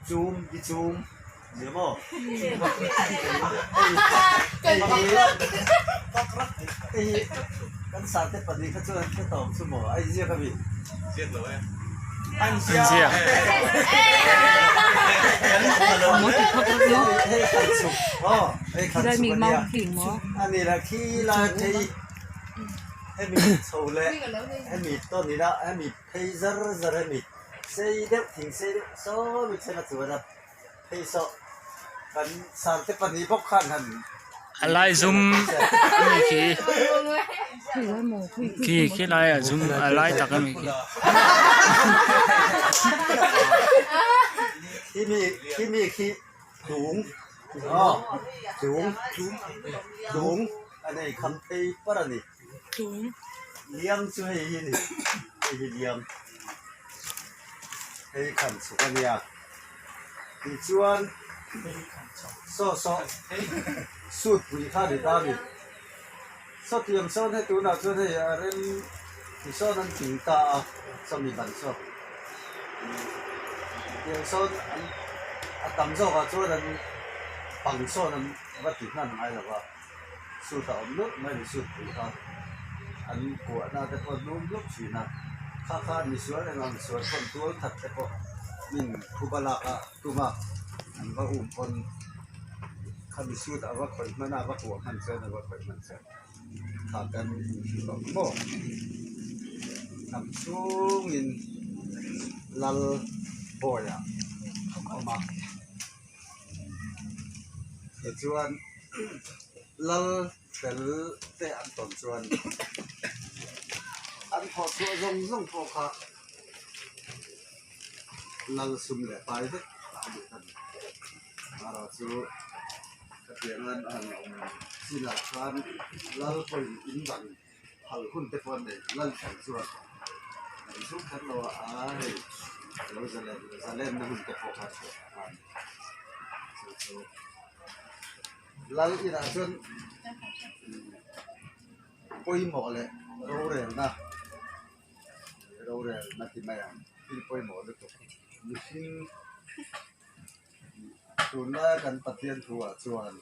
Chum hi chum nia maw? Hei hi kan sate pahnih kha chuan an hre tawp chu maw? A inziak a mi? Ziak lo e. An ziak! Hei khan chhuk aw hei khan chhuk a nia. A ni la khi lai phei hemi chho leh hemi tawn ila hemi phei zar zar hemi sei deuh thing sei deuh saw mi then a chuan a phei saw kan sante pahnih bawk khan han A lai zum a ni khi khi khi lai a zum a lai tak a ni khi. Khi mi khi mi khi tung aw tung tung a nei kham phei par a ni. Liang chu hei hi a ni hei hi liang hei khan chhuk a nia tichuan saw saw suit pui kha a ni ta a ni sawtiang sawn hei tunah chuan hei a rem tisawn an ting ta a sawmi ban saw tiang sawn an a tam zawkah chuan an pang sawn an va ti hman ngai lo va. Suit a awm lup mai ni suit pui kha an kuahna te pawh an lum lup thin a kha kha misual eng ang sual pawn tual that te pawh min phuba lak a tum a an va um pawn khami suit a va khawih hman a a va kuah hman chuan a va khawih hman chuan kha kan inhrilh awm maw hnam chhungin lal bawiah a awm a. Tichuan lal fel te an tawn chuan an thawh chhuah zawng zawng pawh kha lal sum leh pai vek a ni ta ni. Erawh chu hetiang an han awm chinah khan lal pawhin in dang phal hun te pawh an nei lal fel chuan an zung kher lo a a hei lo zalen zalenna hun te pawh kha chhuah a ni chu chu lal inah chuan pawimawh leh rorelna rorelna ti mai ang thil pawimawh lutuk mihring tunlaia kan Pathian thu ah chuan.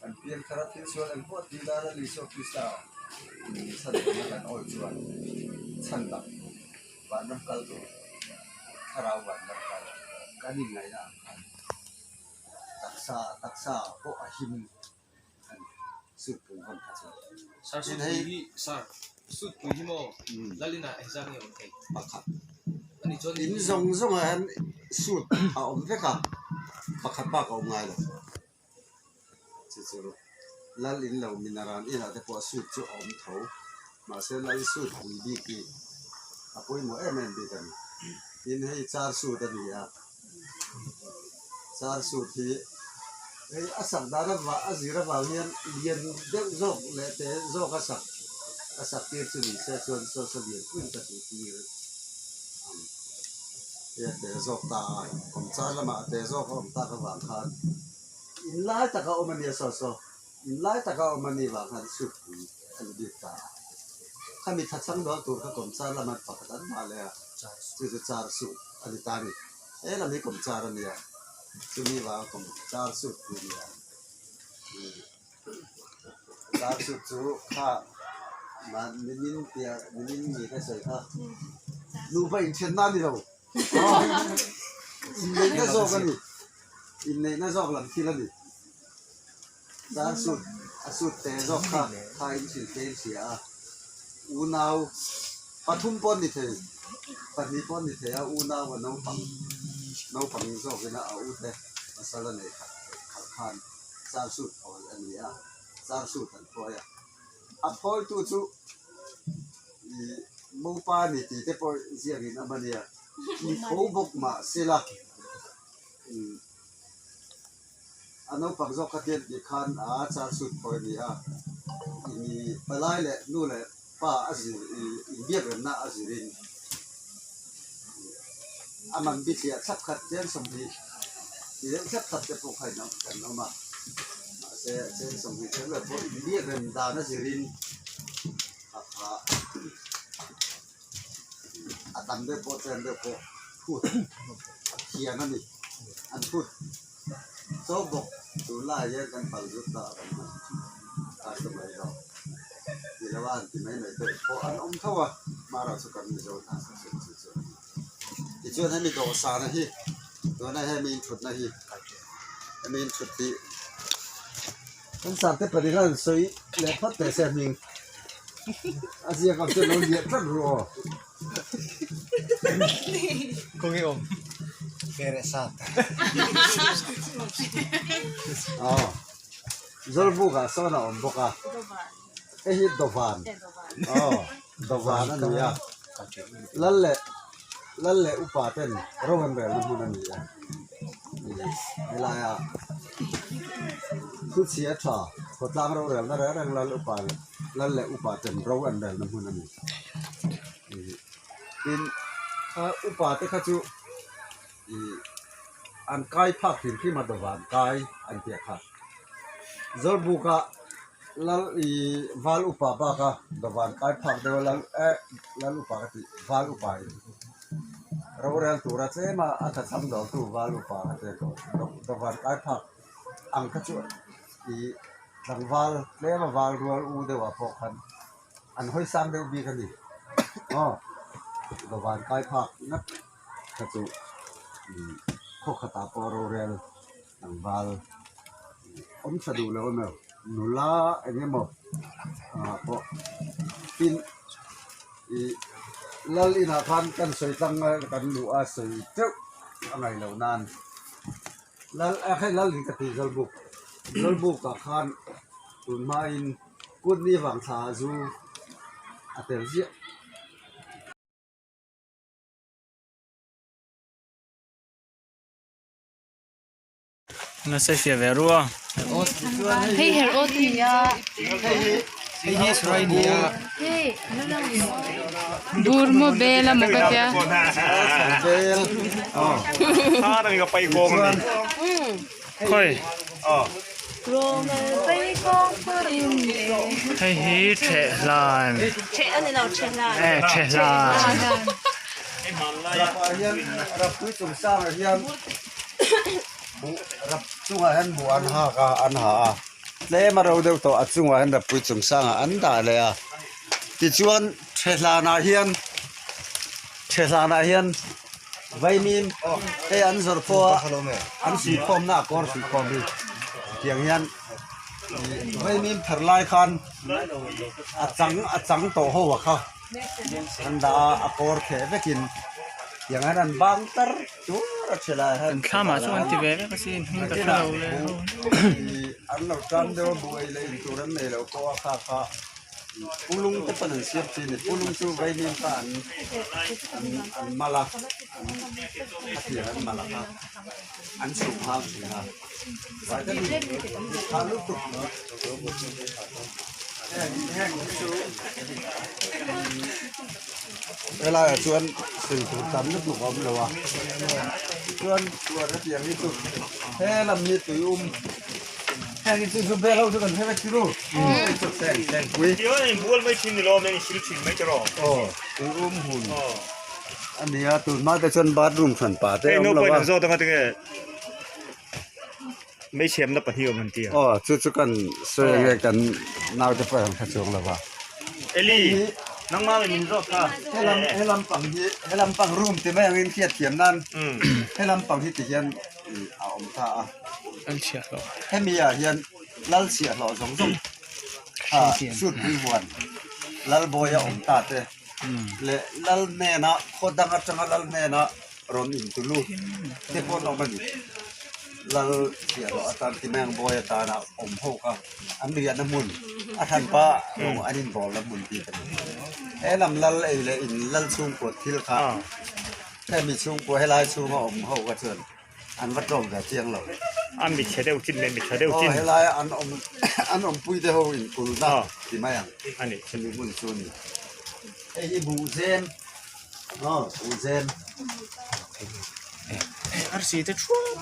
Kan pian thar a thil sual eng pawh tih lar a Isua Krista chhan tawhna kan awi chuan chhan lam vanram kal tur thlarau vanram kal kan inngaihna ang khan taksa taksa pawh a him a ni sut pui hawn kha chuan. Sir sut pui hi sir sut pui hi maw Lalina engzat nge awm thei? Pakhat. Ani chuan In zawng zawngah hian sut a awm vek a pakhat bak a awm ngai lo. Chu chu lal in lo minaran inah te pawh suit chu a awm tho mahse lal suit pui bik hi a pawimawh em em bik a ni tin hei char suit a ni a char suit hi hei a sak dan avang a zir avang hian lian deuh zawk leh te zawk a sak a sak tir chu ni se chuan saw saw lian pui ka tih tir ang. Hei a te zawk ta a, kawmchar lamah a te zawk a awm tak avang khan in lai taka awm a nia saw saw, in lai taka awm a nih vang khan suit pui a ni bik ta a. Khami tha chhang dawn tur kha kawmchar lama pakhat an hmah leh a, chu chu char suit a ni ta a ni. He lam hi kawmchar a nia, chumi vanga kawmchar suit pui a ni a. Char suit chu kha nimin tia nimin mi ka sawi kha nupa inthenna a ni lo inneihna zawk a ni inneihna zawk lam thil a ni char suit a suit te zawk kha kha in thil te in hria a unau pathum pawh an ni thei pahnih pawh an ni thei a unau a naupang naupang zawkin a a u te pasal a nei khat khalh khan. Char suit phawi a ni a, char suit an phawi a. A phawitu chu ih mopa a ni tih te pawh ziakin a awm a nia, mi tho bawk mah sela ih a naupang zawk kha tian tih khan a char suit phawi a ni a, ih palai leh nu leh pa a zir ih inbiak remna a zirin a man bithliah thlap khat chen 20 ti deuh thlap thlap te pawh kha in kan awm a mahse chen 20 kher lo pawh inbiak rem dan a zirin a kha a tam deuh pawh tlem deuh pawh phut a thiam a ni. An phut chaw bawk tunlaiah hian kan pal zut ta a kan hman customer zawk ti lo a an ti mai mai te pawh an awm tho a hmarah chu kan Mizo hna sa chu chu chu a ni. Tichuan hemi dawhsana hi tuna hemi inthutna hi hemi inthut hi kan sarte pahnih khan an sawi leh phawt teh se hming a ziak ang chuan lo liah tlat ru aw. Khawnge awm? Aw Zawlbukah sawn a awm bawk a hei hi dawvan aw dawvan a ni a lal leh lal leh upa ten ro an relna hmun a ni a helaia thuchhia tha khawtlang rorelna reng reng lal upa lal leh upa ten ro an relna hmun a ni. Tin kha upa te kha chu ih an kai phak hrim hrim a dawvan kai an tih kha Zawlbuka lal ih val upa baka dawvan kai phak deuh a lal eh lal upa ka tih val upa in rorel tura tlem a a thachham dawr tu val upa ka tih dawvan kai phak ang kha chu ih tlangval tlem a val rual u deuh ah pawh khan. An hawi sang deuh bik a ni. Aw dawvan kai phak ngat kha chu khaw khatah pawh rorel tlangval awm tha duh lo emaw nula eng emaw ah pawh tin ih lal inah khan kan sawi tlang a kan luh a sawi teuh a ngaih loh nan lal a hei lal in ka tih zawlbuk zawlbukah khan tun hmain. Kut ni vang thla zu a tel ziah. Nasa fiah ve rua. Hei her aw tu nia. Hei hi sarai nia. Burma bel a maw ka tia. Bel. Aw. Khawi. Hei hi ṭheh hlan. Eh ṭheh hlan. Rapah hian rapui chungchangah hian buh rap chungah hian buh an hak a an ha a tlem a ro deuh tawh a chungah hian rapui chungchangah an dah leh a tichuan ṭheh hlanah hian ṭheh hlanah hian. Vaimim hei an zawrh pawh a an suihkhawmna a kawr suihkhawm hi tiang hian vaimim thar lai khan a chang a chang tawh ho a kha an dah a a kawr theh vekin tiang hian an bang tar tur a ṭhelh ah hian Kan thlamah chuan an ti ve vek asin hming ka hre lo le ho. An lo tan deuh a buai leh intur an nei lo pawh a kha kha. Pulung te pawn an siam thin a ni pulung chu vaimim kha an an an mal a an a tir an mal a kha an chhum nghal thin a tha lutuk heng heng hi chu helaiah chuan sawi tur tam lutuk a awm lo a chuan chuan hetiang hi chu he lam hi tui um. Heng hi chu zu bel ho chu kan hre vek chu pui. Aw tui um hun a ni a tun hma te chuan bathroom hran pah te a awm lo a. Aw chu chu kan sawi ang e kan naute pawh an hre chuang lo va. Helam helam pang hi helam pang room ti mai angin hriatthiam nan helam pang hi ti hian. a awm ta a hemi ah hian lal chhiahhlawh zawng zawng kha sutpui huan lalbawi a awm ta te leh lal hnena khaw dang atanga lal hnena rawn intu lut te pawh an awm a ni lal chhiahhlawh atan timengbawi atana awm ho kha an riahna hmun a hranpa rawng an inbawlna hmun bik a ni he lam lal ei leh in lal chhungkua thil kha. Hemi chhungkua helai chhunga awm ho kha chuan an va tlawm ve chiang lo. A mi chhe deuh chin leh mi tha deuh Aw chin. helai an awm an awmpui te ho inkulhna ti mai ang. A ni. Chumi hmun chu a ni. Hei hi buhzem aw buhzem. Arsi te thuap.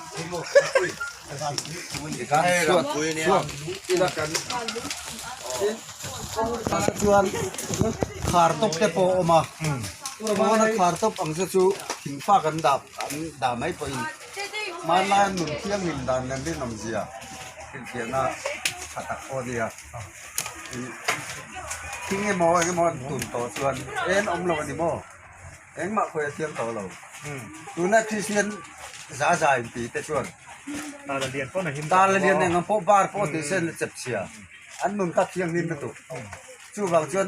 Chhuat chhuak ila kan chuan khar tawp te pawh a awm a pawna khar tawp ang che chu thingfak an dah an dah mai pawhin. Hmanlai an nun thianghlim dan leh an rinawmzia hrilhfiahna tha tak pawh a nia. Thing emaw eng emaw an tun tawh chuan en awm lo a ni maw? Engmah khawi a thiam tawh lo. Tuna Kristian za za in ti te chuan Tala lian pawh na him Tala lian eng ang pawh bar pawh tih sen chep chhia an nun kha thianghlim lutuk. Chuvang chuan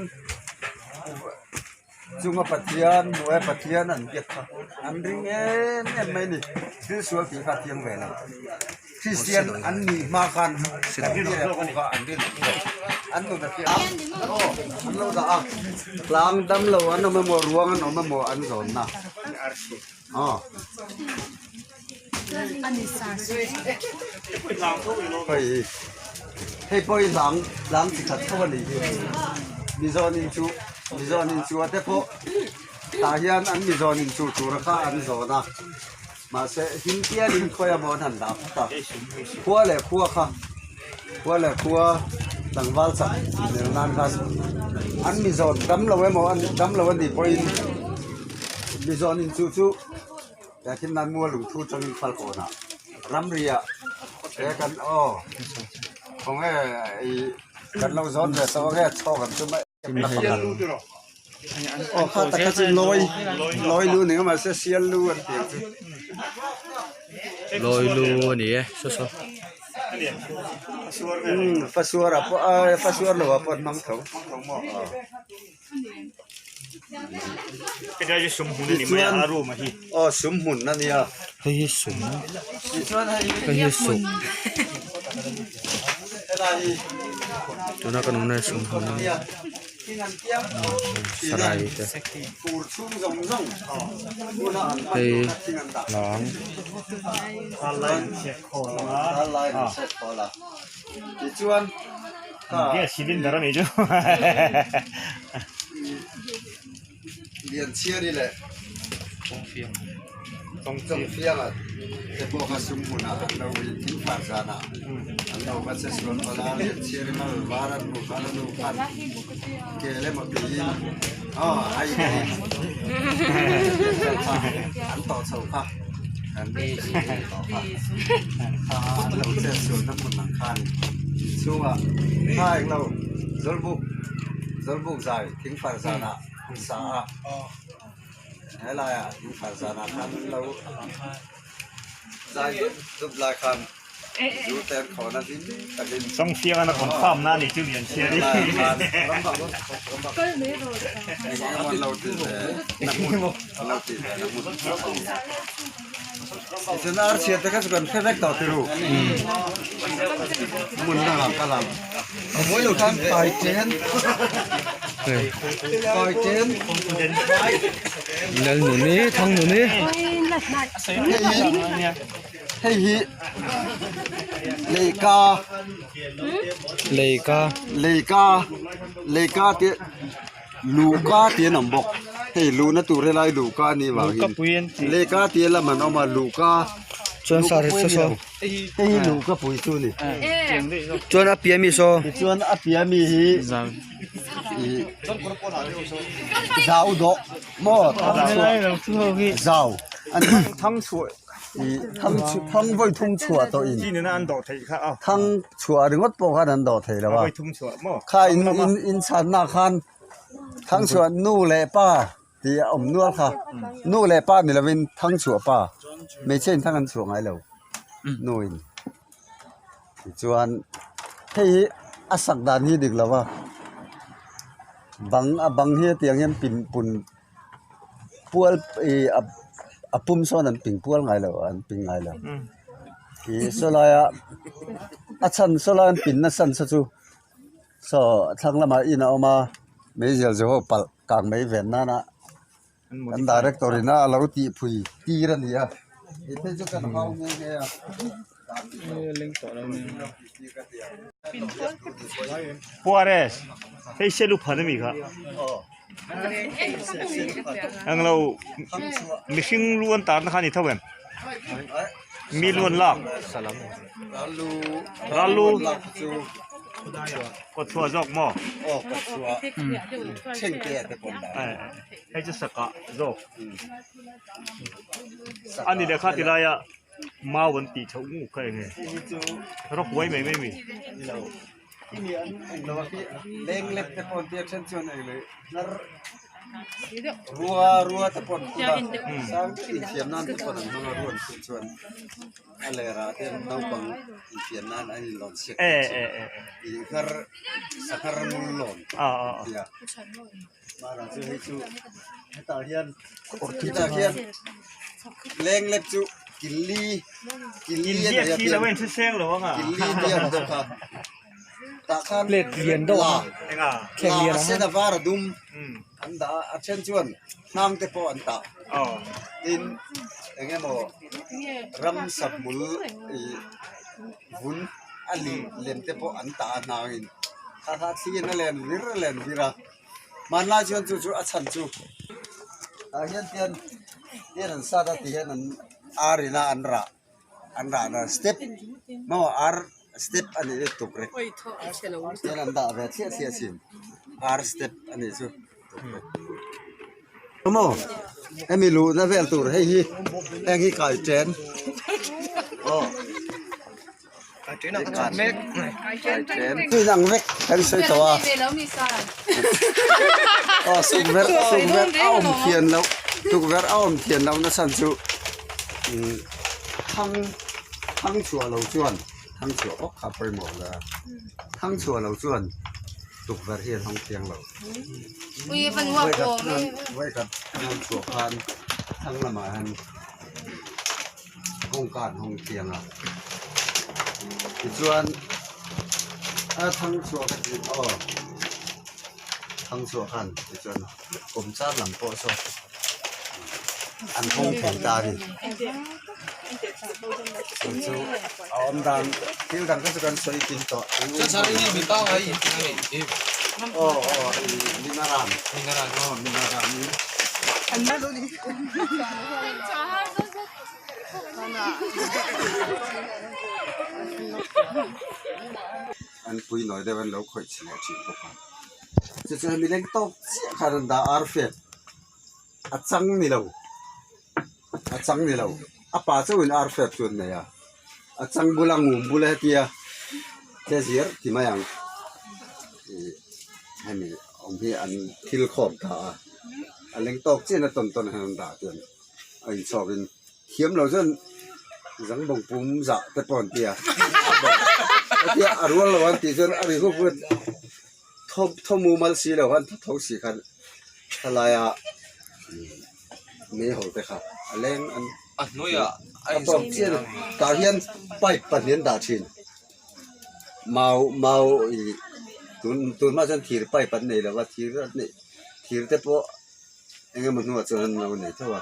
chunga Pathian hnuaia Pathian an biak kha an ring em em mai a ni. Thil sual tih kha a thiang ve lo. Kristian an nih hma khan an rin a pawh kha an rin an nun a fiah a, an lo dah a, tlang dam lo an awm emaw ruang an awm emaw an zawn na aw. Hei hei pawh hi hlang hlang chi khat tho a nih hi mizawn in chu mizawn in chu a te pawh tah hian an mizawn in chu tur kha an zawn a. Mahse, him pialin khawi a maw an han dah phawt a, khua leh khua kha, khua leh khua tlangval chak inel nan khan an mi zawn dam lo emaw an dam lo a nih pawhin mi zawn in chu chu Tehkhin nan mual lungthu changin phal kawnah ramriah he kan aw khawnge ih kan lo zawn ve tawh ange chhawk an tum a. Aw kha tak kha chu lawi lawi lu ni ngam mahse sial lu an tih ang chu. Lawi lu a ni e saw saw. Umm fasuar ah pawh a fasuar lo ah pawh an hmang tho. Helai hi sum hmun a ni mai a a room a hi. Aw sum hmun a nia. Hei hi sum Tichuan hei hei hi suk helai hi tuna kan awmna hi sum hmun a ni sarai te hei hnang Gas cylinder a nih chu. Lianchhiari leh Chawngfianga te pawh kha sum hmunah an lo in thing far zanah an lo va che sual palh a, Lianchhiari mal var an hmuh khan a nu khan kel emaw tiin aw ai in an tawh chho kha an tawh kha kha an lo chet sualna hmun ang khan inchhungah kha englo zawlbuk zawlbuk zai thing far zanah an sa a. Helaiah thingfar zanah khan an lo zai dup dup lai khan zu te an khawn a hlim takin. Chawngfianga confirm na ni chu lian chhiar i. Eng emaw an lo ti ve na hmun an lo ti ve na hmun. Tichuan ar chhiat te kha chu kan hre vek tawh tiru. Hmun dangah kal ang. A mawi lo khan kai chen kai chen. Lal nuni thang nuni. Hei hi leika leika leika leika te Luhka tih an awm bawk hei luhna tur helai luhka a nih vangin lehkha tih lam an awm a luhka chuan sar hi saw saw hei hi luhka pui chu a ni chuan a piah mi saw tichuan a piah mi hi ih zau dawh maw thang chhuah zau an thang chhuah ih thang thang vawi thum chhuah tawh in thang chhuah ringawt pawh khan an dawh thei lo a kha in in in chhanna khan thang chhuah nu leh pa tih a awm nual kha nu leh pa ni lovin thang chhuah pa hmeichhia in thang an chhuah ngai lo nu in tichuan hei hi a sak dan hi dik lo va bang a bang hi hetiang hian pin pun pual ih a pum sawn an ping pual ngai lo an ping ngai lo ih saw laia a chhan saw lai an pin nasa nasa chu saw thlang lamah in a awm a meizial zu ho palh kang mai ven nana kan director in a lo tih phui tir a ni a tih phei chu kan hau nghe nghe a. Puares hei selu phan ami kha englo mihring lu an tarna kha a ni tho em mi lu an lak ral lu kawtchhuah zawk maw hei chu sakah zawk a ni leh kha ti laia. Mau an tih chhoh ngu kha enge rawk huai mai mai mi. Lenglep chu killi killi a Inziak hi lo a inhre seng lo ang a. Killi te an bawk a tah khan Plate lian deuh la a la a sen a var a dum an dah a a then chuan hnang te pawh an tah tin eng emaw ramsa hmul ih vun a lih lem te pawh an tah a hnang in kha kha thli in a len vir a len vir a. Hmanlai chuan chu chu a chhan chu tah hian tian tian an sat a ti hian an ar ina an rah an rahna step maw ar step a nih tuk rek tian an dah ve thliah thliah thin ar step a nih chu tuk rek maw hemi luhna vel tur hei hi heng hi kai chen aw. Tui ang vek kan sawi tawh a aw tukverh tukverh a awm thian loh tukverh a awm thian loh na chhan chu umm thang thang chhuah lo chuan thang chhuah bawk kha pawimawh la thang chhuah lo chuan tukverh hi a hawng thiang lo vawikhat thang chhuah khan thlang lamah hian. Kawngka an hawng thiang a tichuan a thang chhuah ka tih aw thang chhuah khan tichuan kawm char lam pawh saw an hawng thei ta a ni chu chu a awm dan thil dang te chu kan sawi kim tawh aw aw minaran aw minaran. An pui nawi deuh an lo khawih chhe leh thin bawk a chu chu hemi leng tawk chiah khan an dah ar fiat a chang ni lo a chang ni lo a pa chauhin ar fiat chu an nei a a chang bula ngum bula hetia che zir ti mai ang ih hemi awm hi an thil khawm ta a a leng tawk chiah in a tawn tawn hian an dah chuan. A inchhawkin thiam lo chuan zangbawng pum zah te pawh an ti a, hetia a rual lo an tih chuan a ri huk huk thaw thaw mumal si lo khan thaw tho si khan thalaia mei ho te kha a leng an A hnuaiah a a tawp chiah a ni tah hian pipe pahnih an dah thin mau mau ih tun tunhma chuan thir pipe an nei lo va thir an neih thir te pawh. Eng emaw hnuah chuan an lo nei tho a.